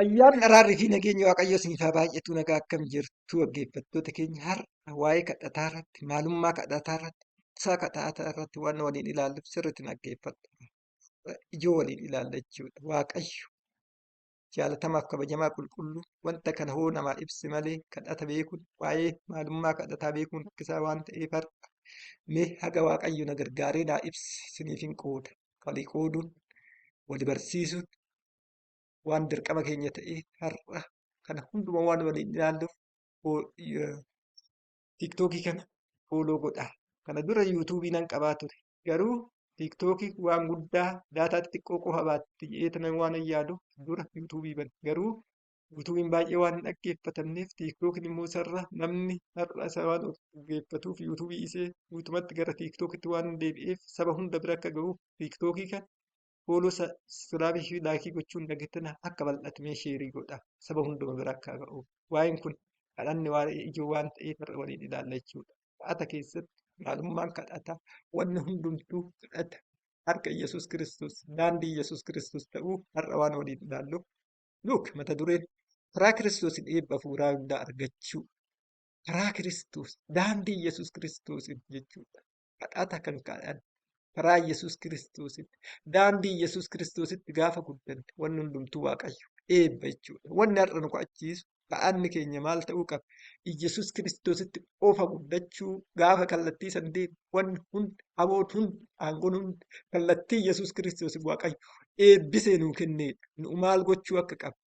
Ayyaanni araarri fi nageenyi Waaqayyoo isiniif haa baay'atu. Nagaa akkam jirtu dhaggeeffattoota keenya har'a waa'ee kadhataa irratti, maalummaa kadhataa irratti, ibsaa kadhataa irratti waan waliin ilaalluuf sirriitti dhaggeeffadha. Ijoo waliin ilaalla jechuudha. Waaqayyo jaalatamaaf kabajamaa qulqulluu wanta kana hoo namaa ibsi malee kadhata beekuun waa'ee maalummaa kadhataa beekuun rakkisaa waan ta'eef har'a mee haga Waaqayyo na gargaaree naa ibsi isiniif hin qooda. Walii qooduun, wal barsiisuun waan dirqama keenya ta'e har'a kana hunduma waan waliin ilaalluuf tiiktookii kana follow godhaa. Kana dura yuutuubii nan qabaa ture. Garuu tiiktookii waan guddaa daataa xixiqqoo qofa baatti jedhee tanan waan hin yaadu dura yuutuubii bane. Garuu yuutuubiin baay'ee waan hin dhaggeeffatamneef tiiktookiin immoo sarara namni har'a isa waan dhaggeeffatuuf yuutuubii isee guutumatti gara tiiktookitti waan deebi'eef saba hunda bira akka ga'uuf tiiktookii kana follow subscribe fi like gochuun dhaggeeffatan akka bal'atu mee share godhaa saba hunduma bira akka ga'uuf. Waa'een kun kadhanni waa'ee ijoo waan ta'eef har'a waliin ilaalla jechuudha. Kadhata keessatti maalummaan kadhataa wanni hundumtuu kadhata harka Yesuus Kiristoos daandii Yesuus Kiristoos ta'uu har'a waan waliin ilaallu. Look, mata dureen karaa Kiristoosiin eebba hafuuraa hundaa argachuu. Karaa Kiristoos daandii Yesuus Kiristoosiin jechuudha. Kadhata kan kadhan karaa Yesuus Kiristoositti daandii Yesuus Kiristoositti gaafa guddanne wanni hundumtuu Waaqayyo eebba jechuudha. Wanni har'a nu qo'achiisu kadhanni keenya maal ta'uu qaba? Yesuus Kiristoositti qofa guddachuu gaafa kallattii san deemu wanni hundi aboon hundi aangoon hundi kallattii Yesuus Kiristoos Waaqayyo eebbisee nuu kenneedha. Nu maal gochuu akka qabnu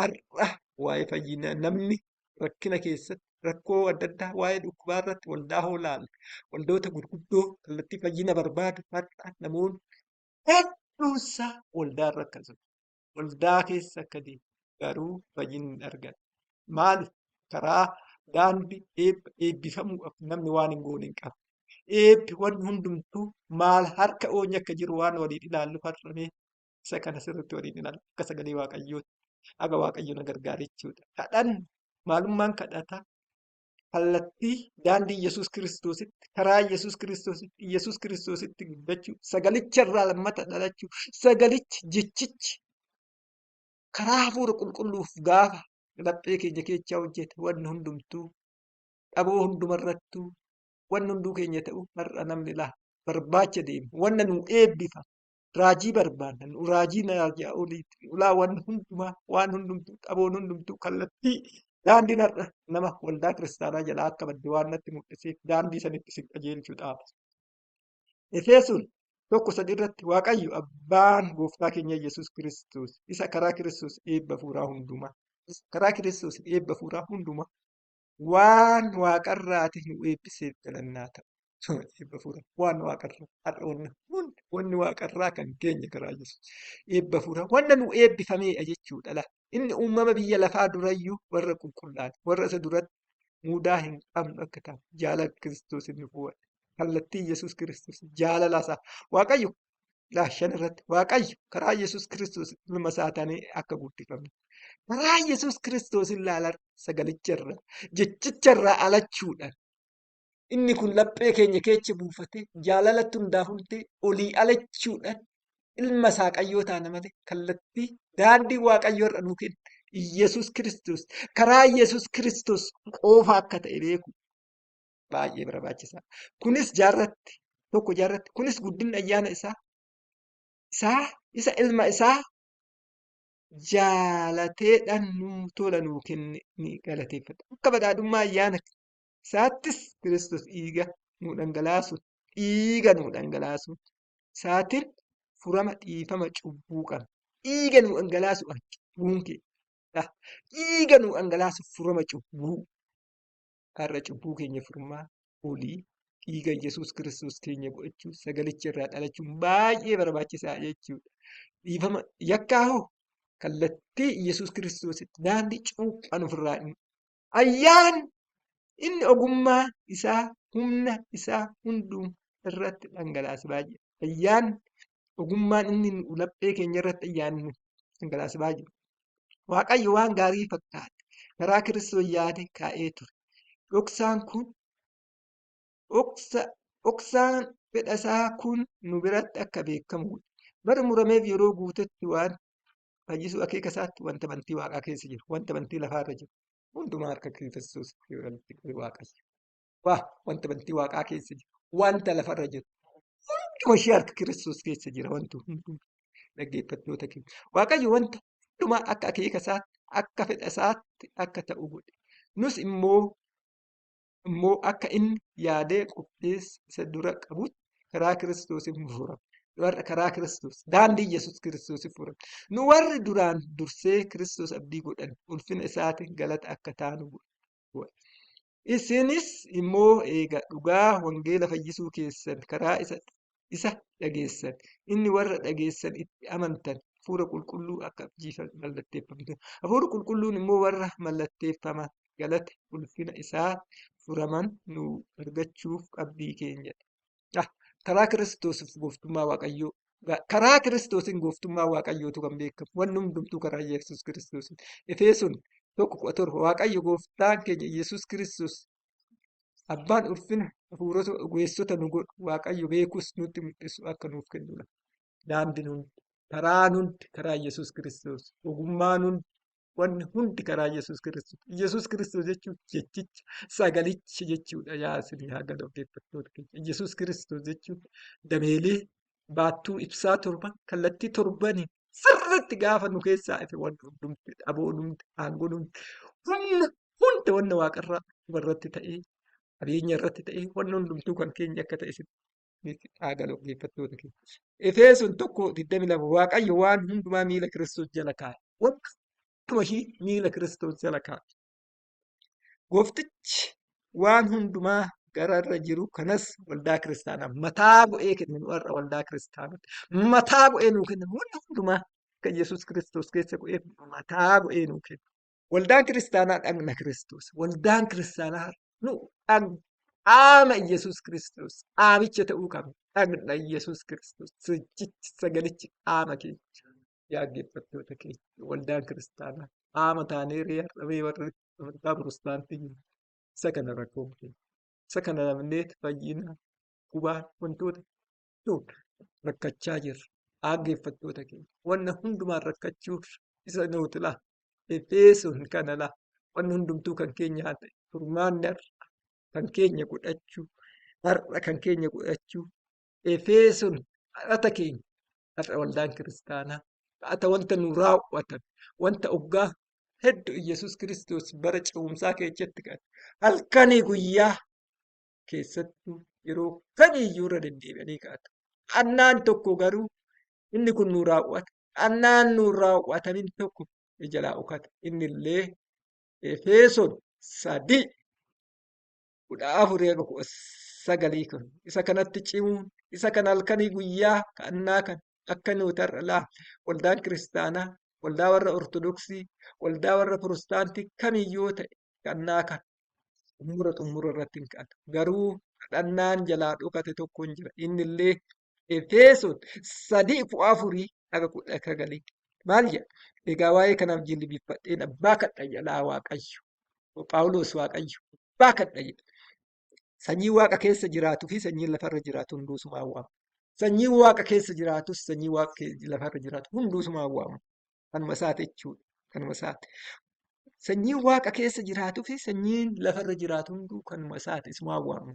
har'a waa'ee fayyinaa namni rakkina keessatti rakkoo adda addaa waa'ee dhukkubaa irratti waldaa hoo laalle waldoota gurguddoo kallattii fayyina barbaadu har'a namoonni hedduunsaa waldaa irra akka jiru. Waldaa keessa akka deemu garuu fayyinni hin argan. Maali? Karaa daandii eebba eebbifamuudhaaf namni waan hin goone hin qabu. Eebbi wanni hundumtuu maal harka oonyi akka jiru waan waliin ilaallu har'amee isa kana sirriitti waliin ilaallu akka sagalee Waaqayyootti haga Waaqayyo na gargaare jechuudha. Kadhan maalummaan kadhataa kallattii daandii Yesuus Kiristoositti karaa Yesuus Kiristoositti Yesuus Kiristoositti guddachuu sagalicha irraa lammata dhalachuu sagalichi jechichi karaa hafuura qulqulluuf gaafa laphee keenya keessaa hojjete wanni hundumtuu dhaboo hundumarrattuu wanni hunduu keenya ta'u har'a namni laa barbaacha deema wanna nu eebbifa raajii barbaanna nu raajii raajaa oliiti ulaa wanni hundumaa waan hundumtuu dhaboon hundumtuu kallattii daandiin har'a nama waldaa kiristaanaa jalaa akka badde waan natti mul'iseef daandii sanitti si qajeelchuu dhaaba. Efesoon 1:3 irratti Waaqayyo abbaan gooftaa keenya Yesuus Kiristoos isa karaa Kiristoos eebba hafuuraa hundumaa karaa Kiristoos eebba hafuuraa hundumaa waan waaqarraati nu eebbiseef galannaa ta'u. Eebba hafuuraa waan waaqarraa har'a wanni hundi wanni waaqarraa kan keenya karaa Yesuus eebba hafuuraa wanna nu eebbifameedha jechuudha laa. Inni uumama biyya lafaa durayyuu warra qulqullaa'an warra isa duratti mudaa hin qabnu akka ta'an jaalala Kiristoos inni fuudhe. Kallattii Yesuus Kiristoos jaalala isaa Waaqayyo laa 5 irratti Waaqayyo karaa Yesuus Kiristoos ilma isaa taanee akka guddifamnu. Karaa Yesuus Kiristoos ilaalan sagalicha irraa jechicha irraa alachuudhaan inni kun laphee keenya keessa buufatee jaalalatti hundaafamtee olii alachuudhaan ilma isaa qayyoo taana malee kallattii daandii Waaqayyo irra nuu kenne Yesuus Kiristoos karaa Yesuus Kiristoos qofa akka ta'e beeku baay'ee barbaachisaa. Kunis jaarratti tokko jaarratti kunis guddinni ayyaana isaa isaa isa ilma isaa jaalateedhaan nuu tola nuu kenne ni galateeffata. Akka badhaadhummaa ayyaana isaattis Kiristoos dhiiga nuu dhangalaasuun dhiiga nuu dhangalaasuun isaatiin furama dhiifama cubbuu qabna. Dhiiga nuu dhangalaasuudhaan cubbuun keenya dhiiga nuu dhangalaasuuf furama cubbuu. Har'a cubbuu keenya furmaa olii dhiiga Yesuus Kiristoos keenya godhachuu sagalicha irraa dhalachuun baay'ee barbaachisaa jechuudha. Dhiifama yakkaa hoo kallattii Yesuus Kiristoositti daandii cuuphaan ofirraa hin ayyaan inni ogummaa isaa humna isaa hundum irratti dhangalaase baay'ee. Ayyaan ogummaan inni nu laphee keenya irratti ayyaanni dhangalaase baay'ee. Waaqayyo waan gaarii fakkaate karaa Kiristoos yaade kaa'ee ture. Dhoksaan kun dhoksaan fedha isaa kun nu biratti akka beekamu godhe. Bara murameef yeroo guutetti waan Fayyisuu akeeka isaatti wanta bantii waaqaa keessa jiru, wanta bantii lafaarra jiru hundumaa harka Kiristoos walitti qabe Waaqayyo. Waa wanta bantii waaqaa keessa jiru, wanta lafarra jiru hunduma ishee harka Kiristoos keessa jira wanti hundumtuu. Dhaggeeffattoota keenya. Waaqayyo wanta hundumaa akka akeeka isaatti, akka fedha isaatti akka ta'u godhe. Nus immoo akka inni yaadee qopheesse isa dura qabutti karaa Kiristoosiin furamne. Warra karaa Kiristoos, daandii Yesuus Kiristoosiin furamne. Nu warri duraan dursee Kiristoos abdii godhan ulfina isaatiin galata akka taanu godhe. Isinis immoo eega dhugaa wangeela fayyisuu keessan karaa isa dhageessan. Inni warra dhageessan itti amantan Hafuura Qulqulluu akka abdii mallatteeffamtan. Hafuurri Qulqulluun immoo warra mallatteeffaman galata ulfina isaa furaman nu argachuuf abdii keenyadha. Karaa Kiristoosiif gooftummaa Waaqayyoo karaa Kiristoosiin gooftummaa Waaqayyootu kan beekamu. Wanni hundumtuu karaa Yesuus Kiristoosiin. Efesoon 1:17 Waaqayyo gooftaan keenya Yesuus Kiristoos abbaan ulfina hafuurota ogeessota nu godhu Waaqayyo beekus nutti mul'isu akka nuuf kennudha. Daandiin hundi, karaan hundi karaa Yesuus Kiristoos, ogummaan hundi, wanni hundi karaa Yesuus Kiristoos. Yesuus Kiristoos jechuun jechicha, sagalicha jechuudha. Yaa isin haa galu dhaggeeffattoota keenya. Yesuus Kiristoos jechuun dameelee baattuu ibsaa torban kallattii torbaniin sirriitti gaafa nu keessaa ife wanni hundumti, dhaboon hundi, aangoon hundi, humna hunda wanna waaqarraa irratti ta'ee qabeenya irratti ta'ee wanni hundumtuu kan keenya akka ta'e sitti haa galu dhaggeeffattoota keenya. Efesoon 1:22 Waaqayyo waan hundumaa miila Kiristoos jala kaa'e. Wanta hunduma ishii miila Kiristoos jala kaa'e. Gooftichi waan hundumaa gararra jiru kanas waldaa kiristaanaa mataa godhee kenne nu har'a waldaa kiristaanaatti mataa godhee nuu kenne wanni hundumaa akka Yesuus Kiristoos keessa godhee mataa godhee nuu kenne. Waldaan kiristaanaa dhagna Kiristoos. Waldaan kiristaanaa nu qaama Yesuus Kiristoos qaamicha ta'uu qabna. Dhagna Yesuus Kiristoos jechichi sagalichi qaama keenya. Yaa dhaggeeffattoota keenya waldaan kiristaanaa qaama taanee ree har'a mee warri amantaa pirotestaantii jiru. Isa kana rakkoon keenya. Isa kana namneet fayyina gubaan wantoota hedduun rakkachaa jirra. Dhaggeeffattoota keenya wanna hundumaan rakkachuuf isa nuti laa Efesoon kana laa wanni hundumtuu kan keenya haa ta'e furmaanni har'a kan keenya godhachuu har'a kan keenya godhachuu Efesoon kadhata keenya har'a waldaan kiristaanaa kadhata wanta nu raawwatan wanta oggaa hedduu Iyyasuus Kiristoos bara ce'umsaa keessatti kadhate halkanii guyyaa keessattuu yeroo kamiyyuu irra deddeebi'anii kadhatu. Annaan tokko garuu inni kun nu raawwata. Annaan nu raawwatamin tokko jalaa ukata. Inni illee Efesoon 3:14-19 kun isa kanatti cimuun isa kana halkanii guyyaa ka'annaa kan akka nuti har'a laa waldaan kiristaanaa waldaa warra ortodoksii waldaa warra pirotestaantii kamiyyuu ta'e ka'annaa kan xumura xumura irratti hin ka'atu. Garuu kadhannaan jalaa dhokate tokko hin jira. Inni illee Efesoon 3:4-19 maal jedha? Egaa waa'ee kanaaf jilbiiffadheen abbaa kadha jedha Waaqayyo. Phaawulos Waaqayyo abbaa kadha jedha. Sanyiin waaqa keessa jiraatuu fi sanyiin lafarra jiraatu hunduu sumaan waama. Sanyiin waaqa keessa jiraatus sanyiin waaqa lafarra jiraatu hunduu sumaan waama. Kanuma isaati jechuudha. Kanuma isaati. Sanyiin waaqa keessa jiraatuu fi sanyiin lafarra jiraatu hunduu kanuma isaati isumaan waama.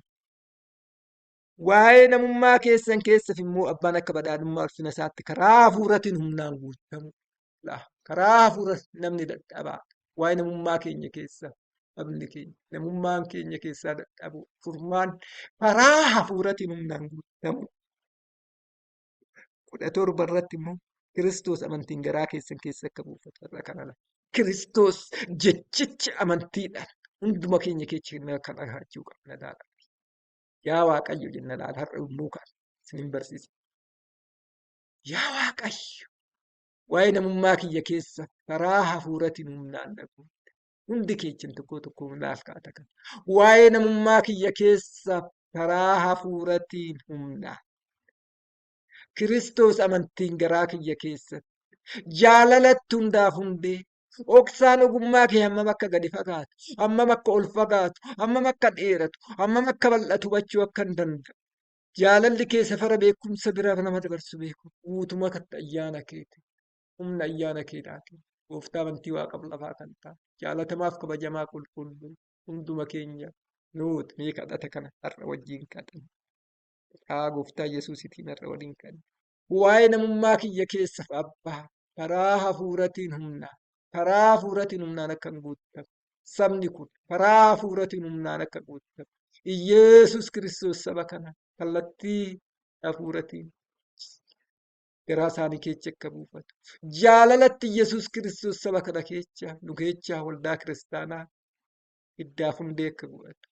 Waa'ee namummaa keessan keessaf immoo abbaan akka badhaadhummaa ulfina isaatti karaa hafuuratiin humnaan guutamu. Karaa hafuura namni dadhabaa. Waa'ee namummaa keenya keessa dhabni keenya namummaan keenya keessaa dadhabu furmaan karaa hafuuratiin humnaan guutamu. 17 irratti immoo Kiristoos amantiin garaa keessan keessa akka buufatu irra kana lafa. Kiristoos jechichi amantiidhaan hunduma keenya keessa kan argachuu qabna laala. Yaa Waaqayyo jenna laala har'a yommuu ka'a isinin barsiisa. Yaa Waaqayyo waa'ee namummaa kiyya keessa karaa hafuuratiin humnaan dhaqu. Hundi keechan tokko tokko naaf kaata kana. Waa'ee namummaa kiyya keessa karaa hafuuratiin humnaan. Kiristoos amantiin garaa kiyya keessatti jaalalatti hundaaf hundee Dhoksaan ogummaa kee hammam akka gadi fagaatu, hammam akka ol fagaatu, hammam akka dheeratu, hammam akka bal'atu hubachuu akka hin danda'u. Jaalalli kee safara beekumsa bira nama dabarsu beeku. Guutuma katta ayyaana keeti. Humna ayyaana keetiin gooftaa amantii waaqaaf lafaa kan taate jaalatamaaf kabajamaa qulqulluu hunduma keenya nuut mee kadhata kana har'a wajjin kadhanna. Maqaa gooftaa Yesuusiitiin har'a waliin kadhanna. Waa'ee namummaa kiyya keessa abbaa karaa hafuuratiin humnaan karaa hafuuratiin humnaan akka hin guuttamu. Sabni kun karaa hafuuratiin humnaan akka guuttamu. Iyeesus Kiristoos saba kana kallattii hafuuratiin garaa isaanii keessa akka buufatu. Jaalalatti Yesuus Kiristoos saba kana keessa nu keessa waldaa kiristaanaa hiddaaf hundee akka godhatu.